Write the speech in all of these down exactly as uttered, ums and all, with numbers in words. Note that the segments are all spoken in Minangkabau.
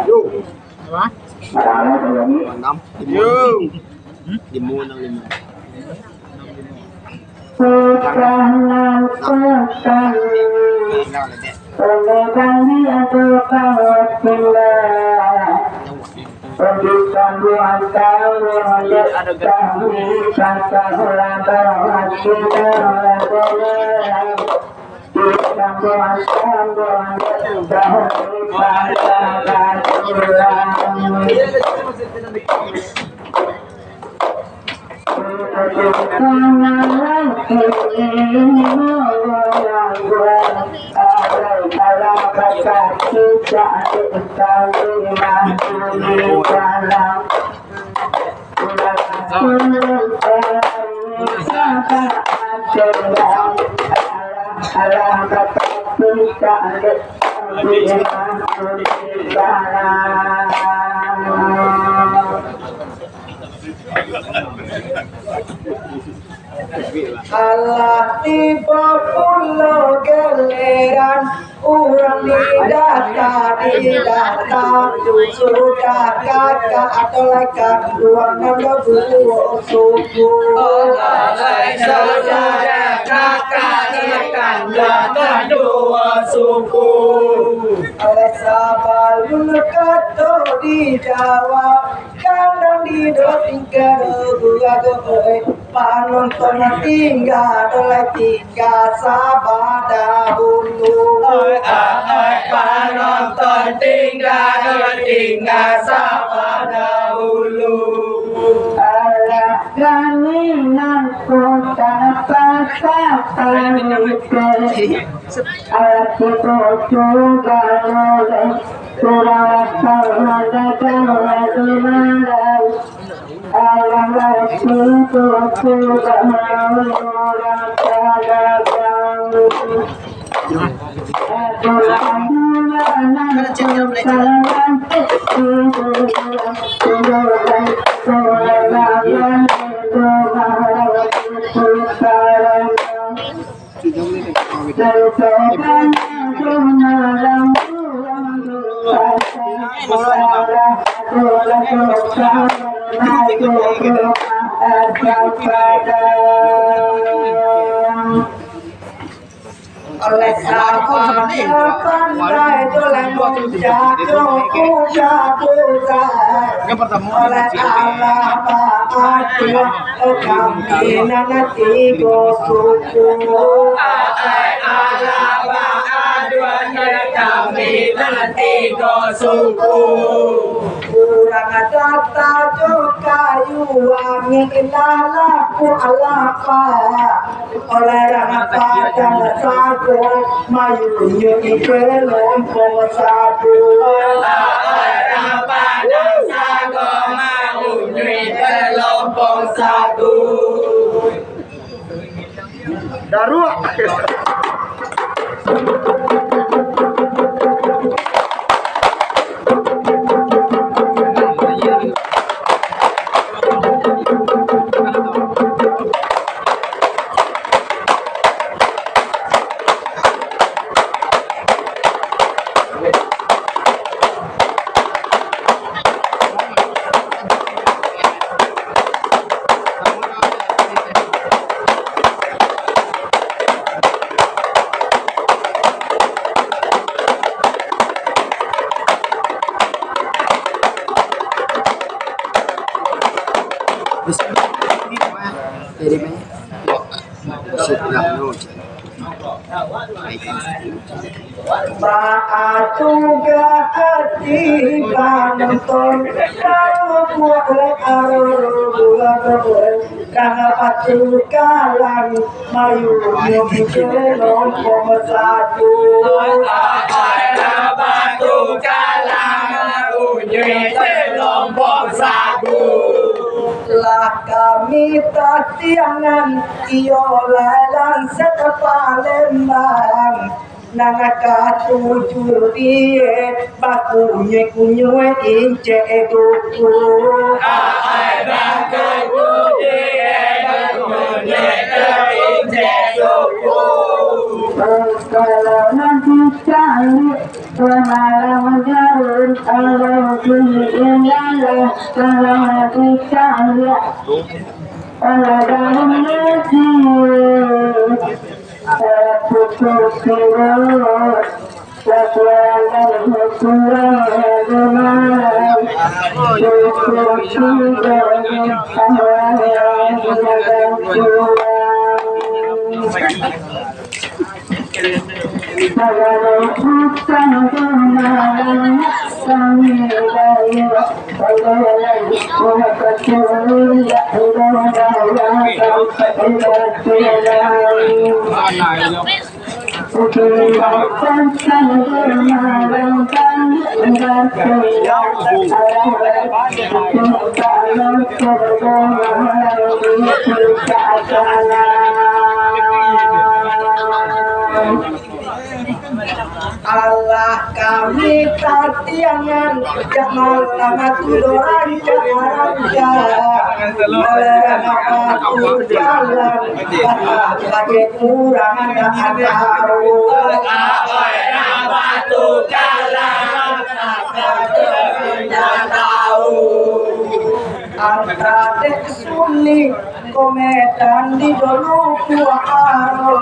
Yo. Enam. Yo. Limo, enam, limo. Sudah nan petang, oleh bali ado kawakilan. Untuk tambuhan tamu, dek kami patah labah, kita boleh. Alah tibo pulo galeran urang di data, di data. Sudah kakak atau lai kanduang nan baduo suku. Sudah kakak atau lai kanduang nan baduo suku. Oleh sabalun kato dijawab, kadang di dot tingkah dua goe. Panonton tingga, dolai tingga, saba dahulu. Oi, ah, oi, panonton tingga, dolai tingga, saba dahulu. Alah, kami nan kota patah parute. Alah, tibo tu baloleh, kurang ajar mandadak lagi marah. Oleh sabab pandai tu lah muncak tu kuda-kuda. Oleh Allah maaf, kami nan tigo suku. Oleh Allah maaf, kami nan tigo suku. Urang data jo kayu angin, lalah ku alapa. Oleh urang Padang sago, mayunyui ka lompong sagu. Oleh urang Padang sago, mayunyui ka lompong sagu. Daruak. Jadi, main. Musik dalam. Baa tugah ati panonton, kalau buah lai arur bulan, danga batu kalang, mayunyo bije lompong sagu. Danga batu kalang, mayunyo bije lompong sagu. Lah kami tatiangan, iyo lai lansek Palembang. Nan katuju die bakunyuih-kunyuih incek duku. Ai bakunyuih-kunyuih incek duku. Kalau nanti cari pemalang jarum, kalau di ilalah, kalau nanti cari, kalau dalam negeri. Alah kami tatiangan, jak malam tu dorang jak rancak. Malam aku jalan, bagai kurang dak tahu. Alah batu jalan, dak tahu. Antah dek Sulik, ko Medan di dulu Kuaro.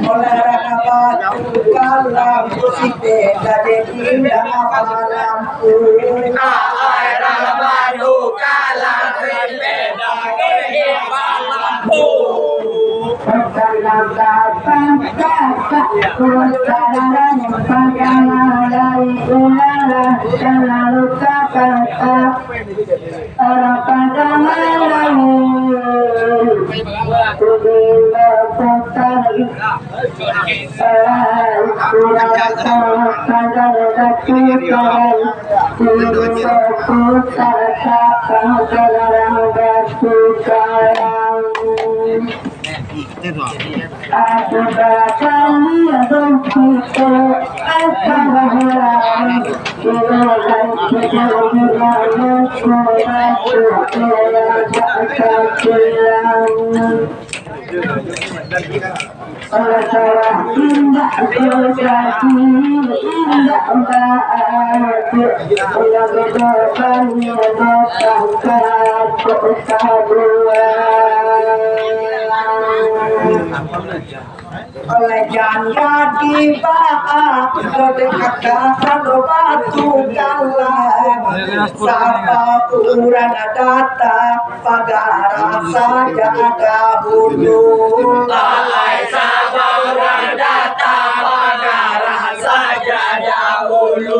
Mulai Ranabatu kalam, ko sipeda jadi indak apalah. Ai Ranabatu kalam, sipeda jadi apalah. Bukan lantaran kakak, bukan lantaran pagawai ulala, terlalu kakak. Orang pada malam, ku bila putar, kurang tahu pada datukan, ku bila putar, tak tahu orang datukan. Oleh janda di baa, kode kakak kado batu kalam. Sapa urang datang, pagarah saja dahulu. Alai sapa urang datang, pagarah saja dahulu.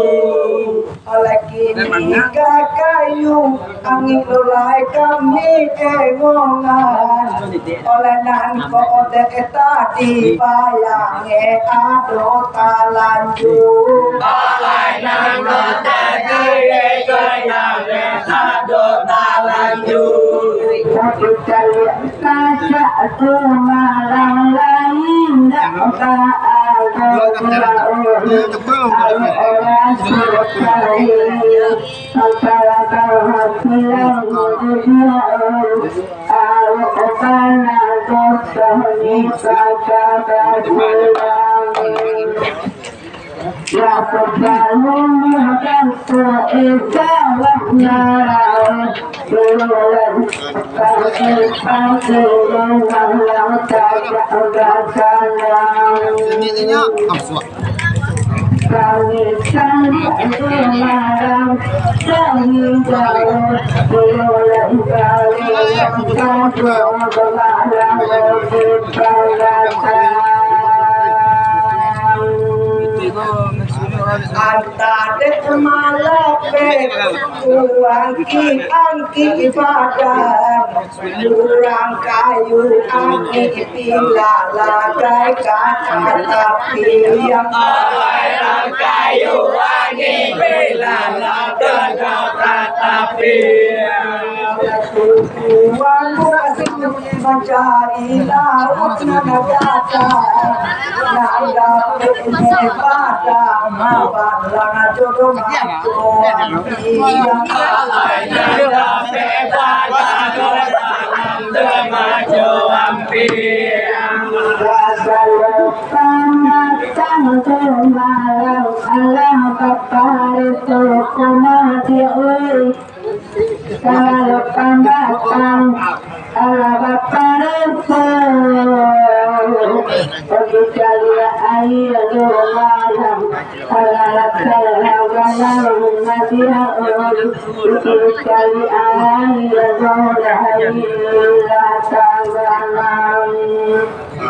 Oleh kini ka kayu, angin lulai kami kengongan. Oleh nan ko odeh tadi, bayang e ado talanjur. Oleh nan ko tadi, bayang e ado talanjur. Tapi caliak sajak tu malam lain, dak ka ado pulau. Ado orang suruh cari, antara kau hati lain jauh. Awak kana doso ni kata bilang. Antah dek malapeh, angki-angki badan, urang kayu angki, pila lagai ka tapi yang lain kayu angki, pila lagai ka tapi. Tuan mancari laut nan datar, nan dapek dipadang, balang jodoh maco, yang lain dapek padang, balang jodoh maco ampia. Pamatang tu malam, alah bapareso kumadi, oi. Kalau pamatang, alah bapareso. Pergi cari air di malam, alah lapar malam, mati, oi. Pergi cari air di malam, alah lapar malam.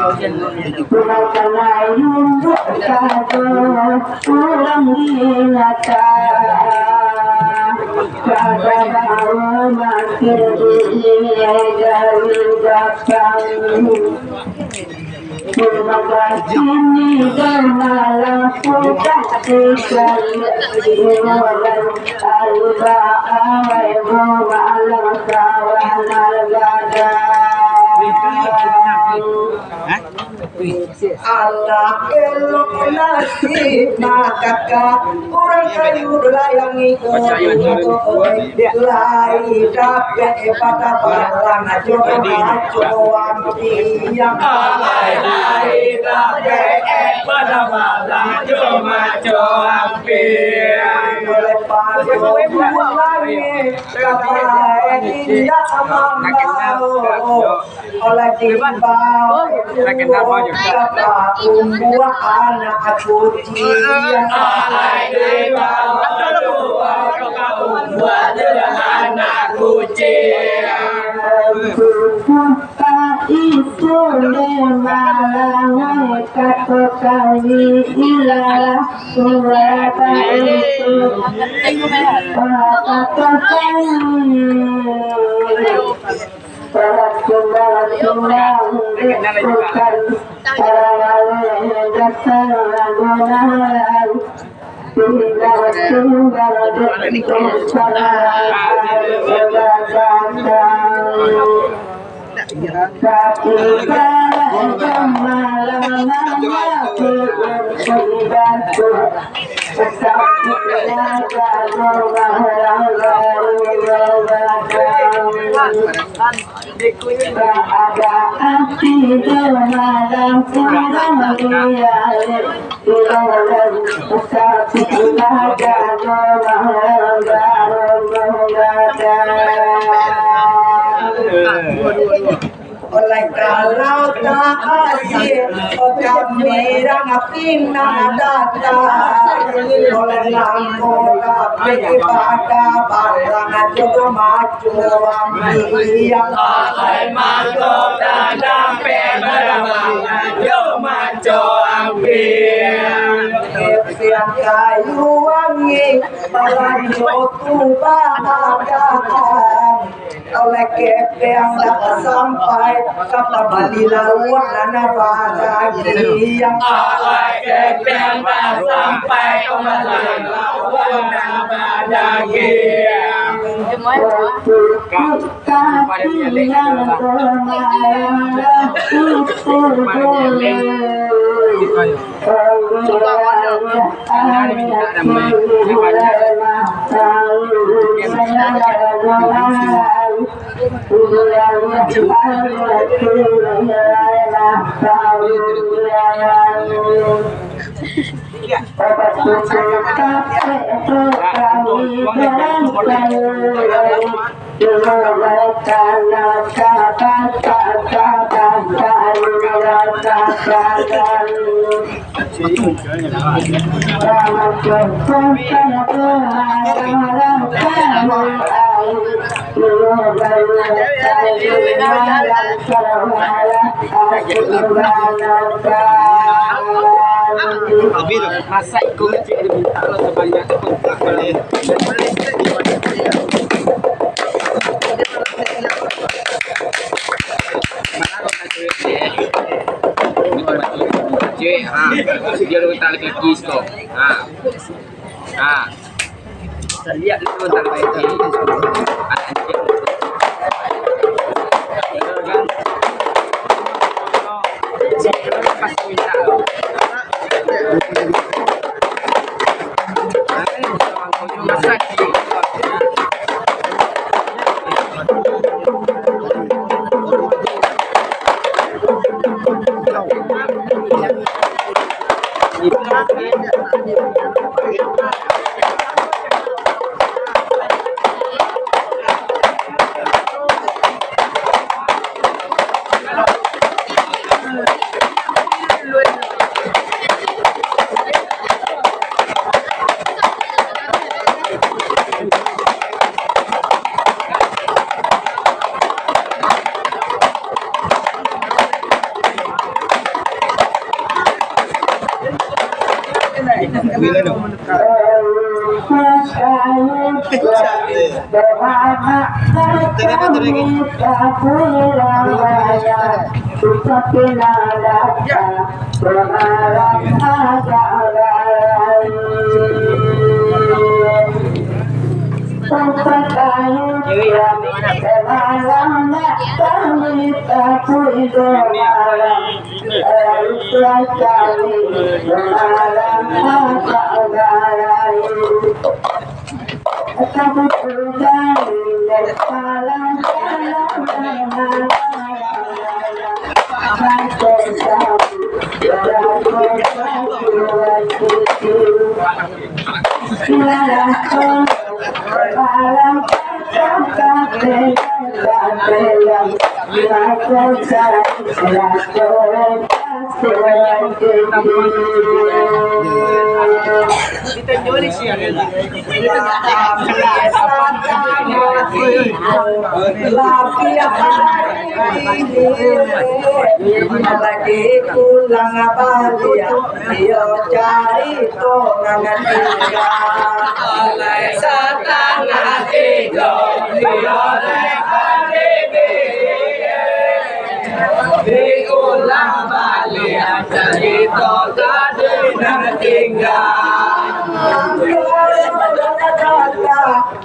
Bukan layun dek sajo, urang binatang. Kada bawa mati dunia dari datang. Terima kasih ni dan malam sudah dicari. Ibu dan ayah, awai bu malam kawan gadang. Alah elok nasib makaka, urang kayu layangi urang, lai dapek pada balang jo maco ampia. Lai dapek pada balang jo maco ampia. Oleh pado bulan kapai indak mambao. Oleh timbang, kata umbuak anak kuciang. Alai timbang, kata umbuak anak kuciang. Sudah itu memang kato kami, ilah sudah itu kato kami. Keadaan tidur malam kurang dia, tapi pada malam baru mengadang. Oleh kalau tak hasil, kami rang pinang datang. Oleh langkah tapi pada barang jodoh maco ampia. Alai mato tadampek barang jodoh maco ampia. Siang kayu angin, balanjo tu bahagian. Oleh kepeng dah sampai, ka pambali lauak nan badagiang. Oleh kepeng dah sampai, ka pambali lauak nan badagiang. Tapi yang kemarin itu boleh. Masak iko kecil dia minta lo sebanyak tu. Cek, ha. Dia lo tak lagi kis ko. Ha. Ha. Lihat dulu tak lagi. Lagi pulang baliak, iyo carito nan tiga. Oleh satangah tigo, iyo leh hari ni. Diulang baliak carito tadi nan tingga.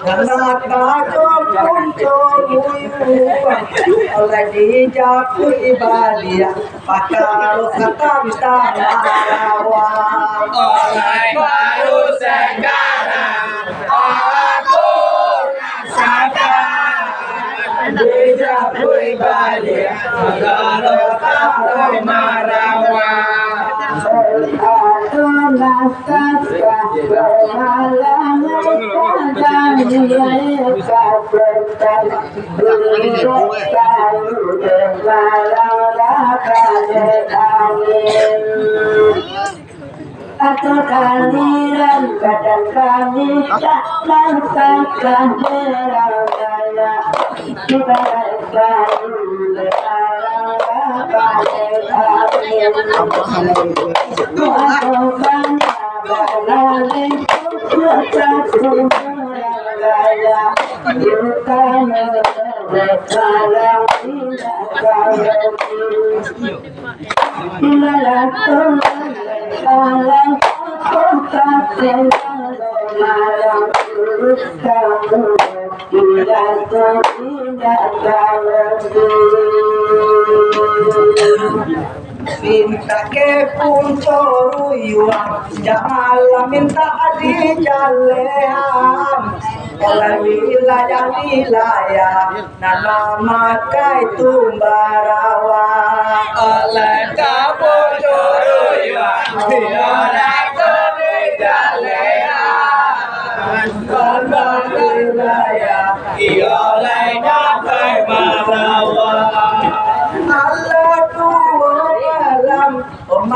Anak kajo punco buyuang, oleh dijapuik baliak, pakaro satantang marawa. Oleh baru sakarang, aku rasakan, dijapuik baliak, pakaro satantang marawa. Atau kaliran badan kami tak lantang berang-rang. Ibarat kayu lebarang. Mintak ka punco ruyuang, jak malam mintak dijalehan. Oleh wilayah-wilayah nan mamakai tumbarawa. Oleh ka punco ruyuang, iyo lah tu dijalehan. Oleh wilayah, iyo lah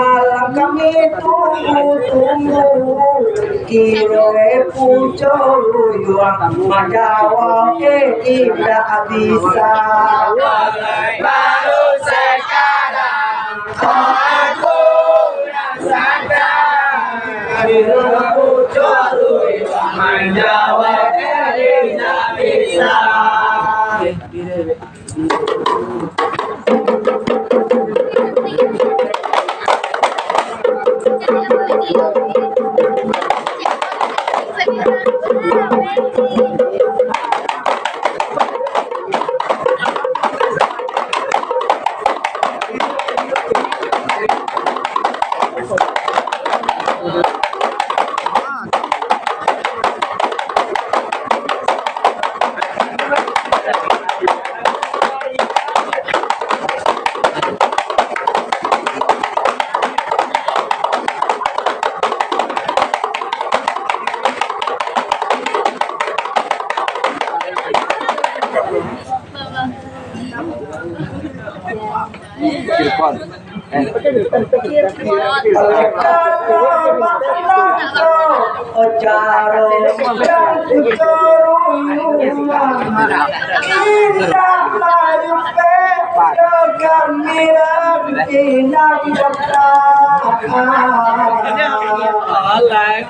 Malam kami tunggu-tunggu, kiro pucuk ruyuang manjawab, eh, indak bisa. Baru sekarang aku rasakan, kiro pucuk ruyuang manjawab, eh, indak bisa.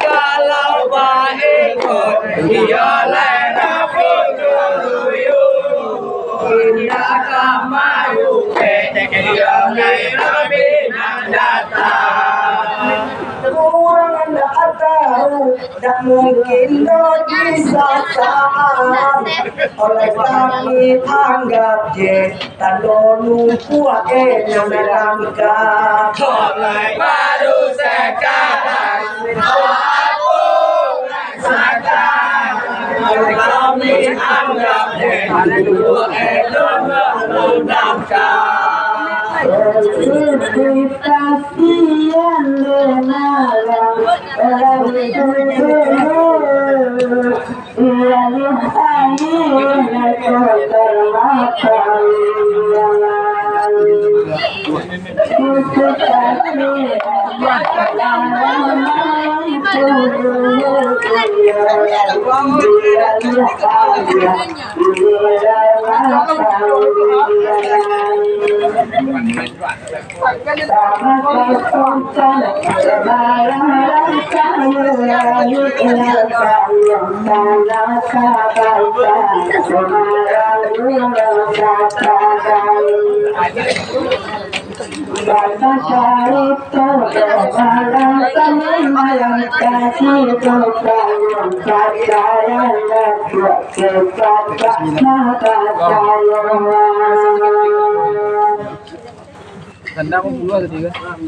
Kalau baiklah, iyo lah, Rabbi, indak ka marumpek, iyo lah, Rabbi, nan datang. Urang ndak tahu, ndak mungkin doh disasaan. Oleh kami anggap je tando lumpuah, eh, nan langkah. Oleh baru sekarang, aku rasakan. Kami anggap je tando lumpuah, eh, nan langkah. Kasihan dek malam,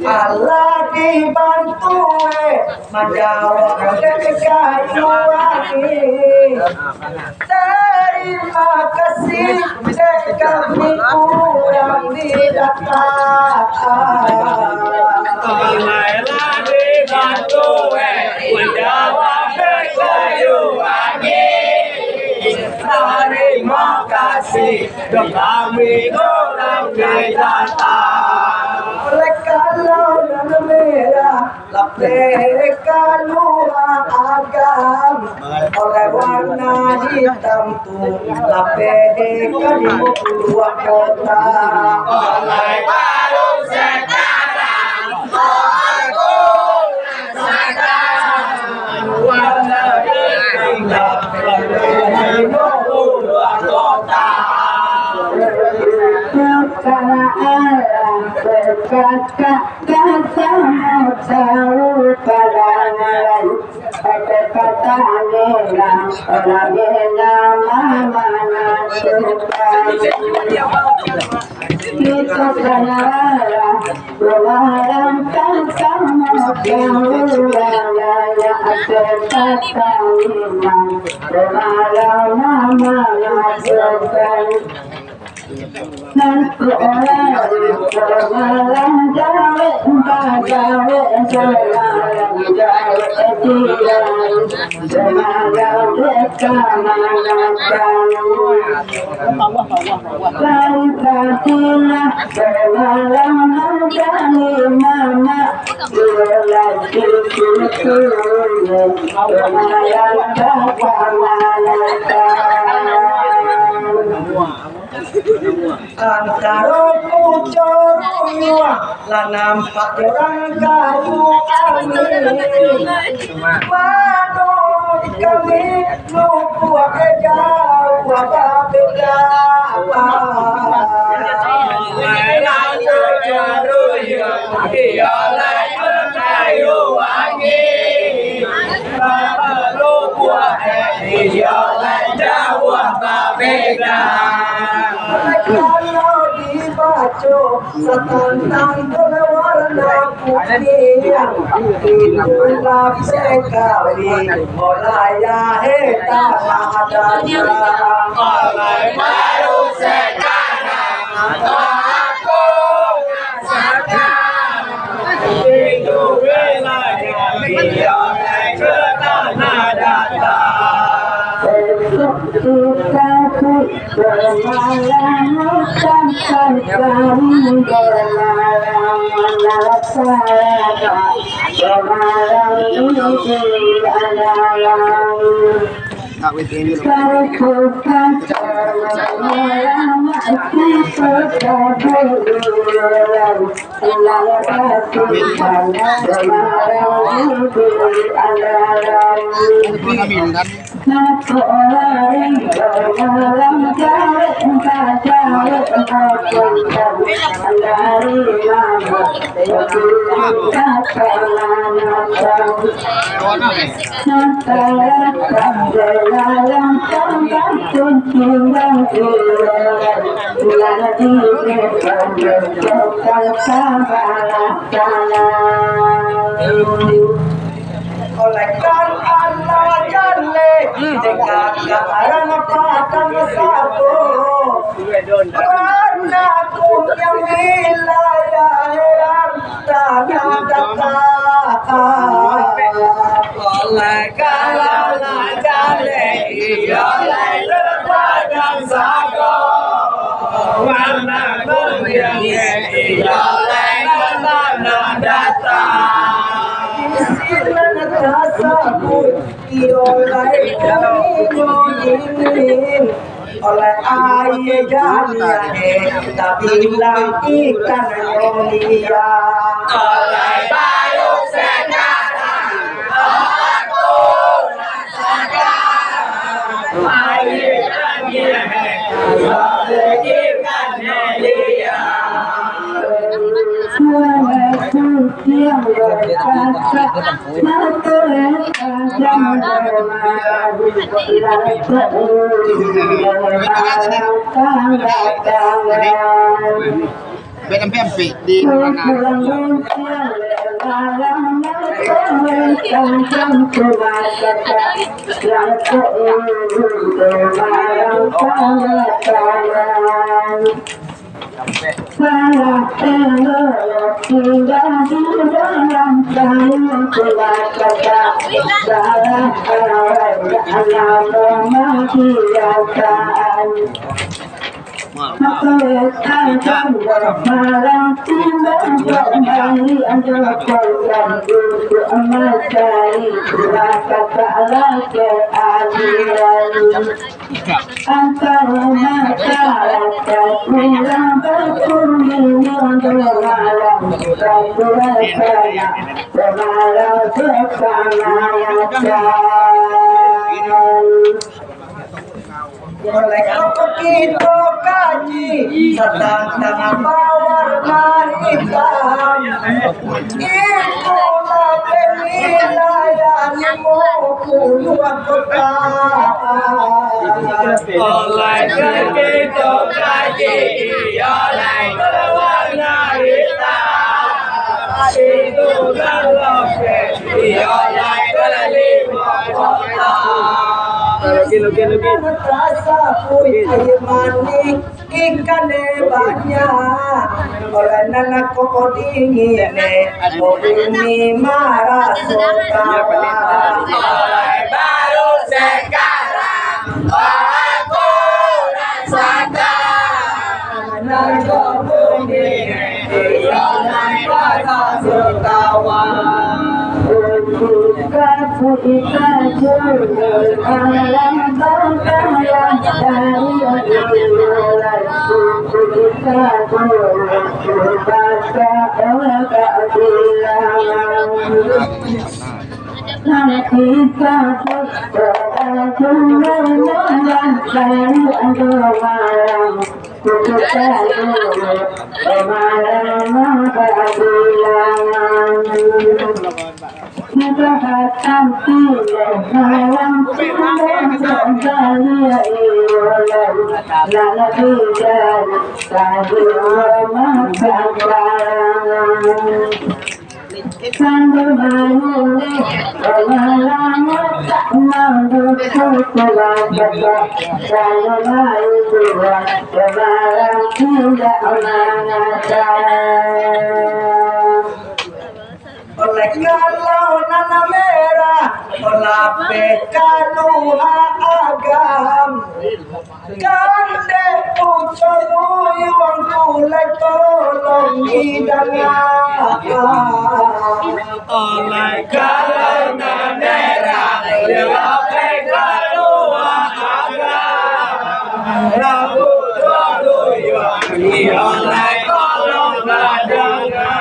Alah dibantu, eh, manjawab kayu ati. Tarimo kasih, dek kami urang didatang. Alah dibantu, eh, manjawab kayu ati. Tarimo kasih, dek kami urang didatang. Oleh kalau nan merah, lapeh kalua agam. Oleh warna hitam tu, lapeh kalua kota. Oleh baru sekarang, aku Antaro pucuk ruyuang lah nampak urang kayu angin. Manuruik kami, lubuak jauah babeda. Iyo lai kayu angin, bapak lubuak, iyo lai jauah babeda. Kalau dibaco satantang warna putiah, itulah P K B, wilayah tanah datar. Kalau baru sekarang, aku Oleh karano jaleh, dek karano padang sago, karano kunyang wilayah tanah datar. Oleh karano jaleh, iyo lai terpadang sago, warna kuning, iyo lai terpadang datar. Sinan tasabut, iyo lai kuning. Oleh aia janiah, tabilang ikannyo liang. Oleh baru sekarang, aku rasakan aia janiah, oleh ikannyo liang. Bek sampai ampek di Corona. Salah telo tingga di dalam kayu, salah kata, salah awak, salah pemakian. Mako tajam malam tingga, kembali ando kolam untuk mencari, salah kata, salah keadilan. Antaro masyarakat kurang berkunding dalam satu rasanya, pemalas kepanalasan. Oleh karano kito kaji satantang bawarna itam, itulah penilaian limo puluah kota. Oleh karano kito kaji, iyo lai bawarna itam, itulah loket, iyo lai balimo kota. Tasapuik aia manih, ikan e banyak. Oleh nan ko dingin e, ko bumi maraso kawa. Oleh baru sekarang, aku rasakan. Nan ko bumi e, ikan e banyak. Oleh kalau nan merah, lapeh kaluha agam. Kandek pucuk ruyuang tu lai tolong didanga. Oleh kalau nan merah, lapeh kaluha agam. Pucuk ruyuang, iyo lai tolong didanga.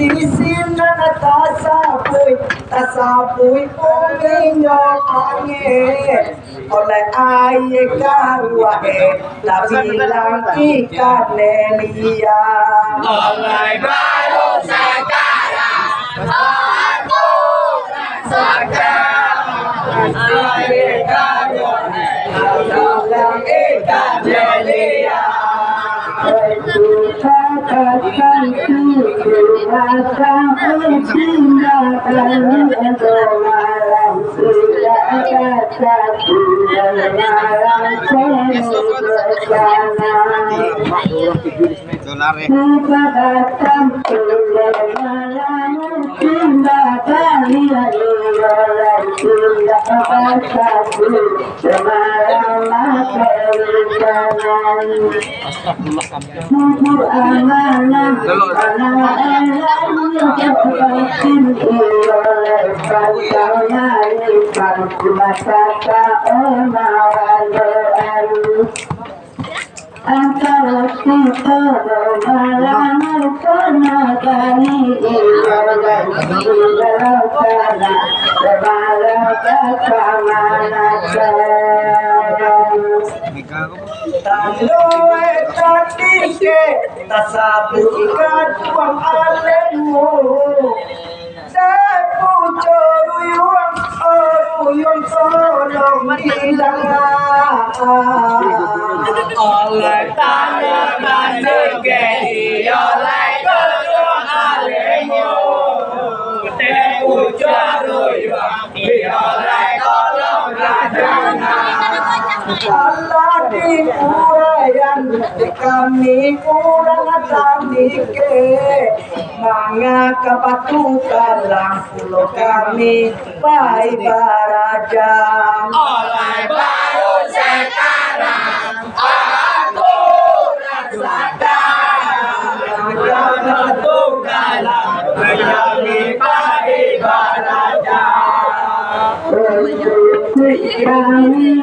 Di sinan tasapuik, tasapuik bumi jo angin. Oleh aia karuah e, tabilang ikan e liang. Oleh baru sekarang, aku rasakan. Aia karuah e, tabilang ikan e liang. Antaro kito barangan kana kali iyo lai tingga kana barangan kamanakan. Tando e tatike, tasabuik kaduang alenmu. Sepucuk ruyuang, oh, ruyuang tolong didanga. Oleh tanda mandeke, iyo lai kaduang alenmu. Sepucuk ruyuang, iyo lai tolong didanga. Alah diuraian kami urang tandike. Manga ka Batu Talang pulo kami pai baraja. Oleh baru sekarang aku rasakan, ka Batu Talang kami pai baraja. Kami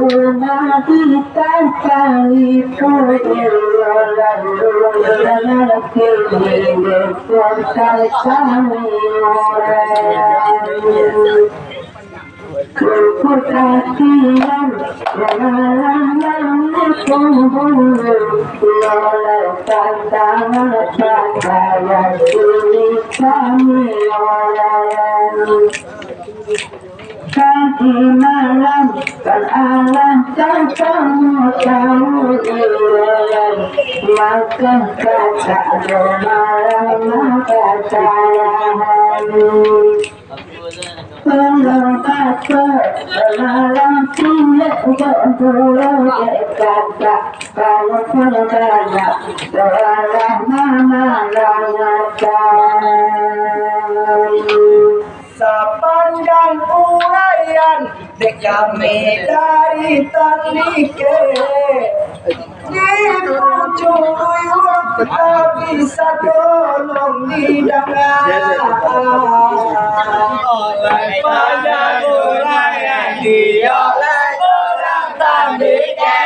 rumah di tangkang itu. Tadi malam kan alah tatamu tahu iyo lai, maka kata ado malam maka salahan. Kalau baca, malam tiap bulan kata, kalau pun banyak, doalah mama langatan. Sapanjang uraian dek kami dari Tandike, di pucuk ruyuang tak bisa tolong didanga. Oleh panjang uraian diok lai urang Tandike.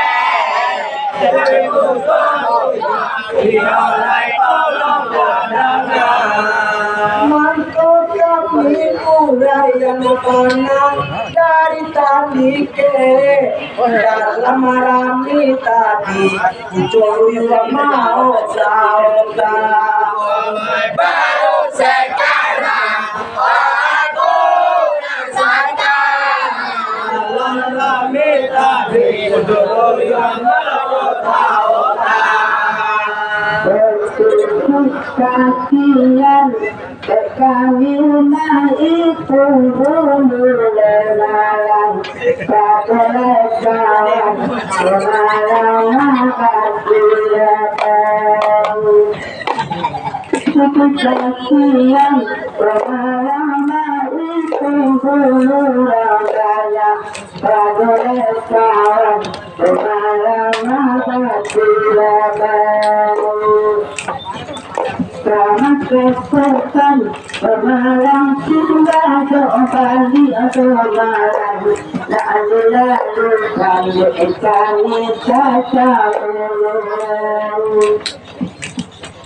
Mangko kami uraian panang dari Tandike, dalam rami tadi, pucuk ruyuang mauik saota. Baru sekarang aku rasakan. Dalam rami tadi, pucuk ruyuang mauik saota. Kasian, kami naik turun bulan malam, tak boleh kawan, malam hati datang. Kasian, malam naik turun bulan malam, tak boleh kawan, malam hati datang. Selamat kesempatan, malam tiba kembali, malam nak lalu kami kami tak tahu.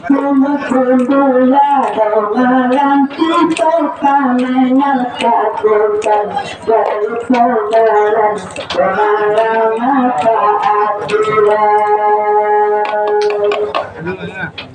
Cuma tunggulah malam kita kami nak takutkan dari saudara, malam apa aturan.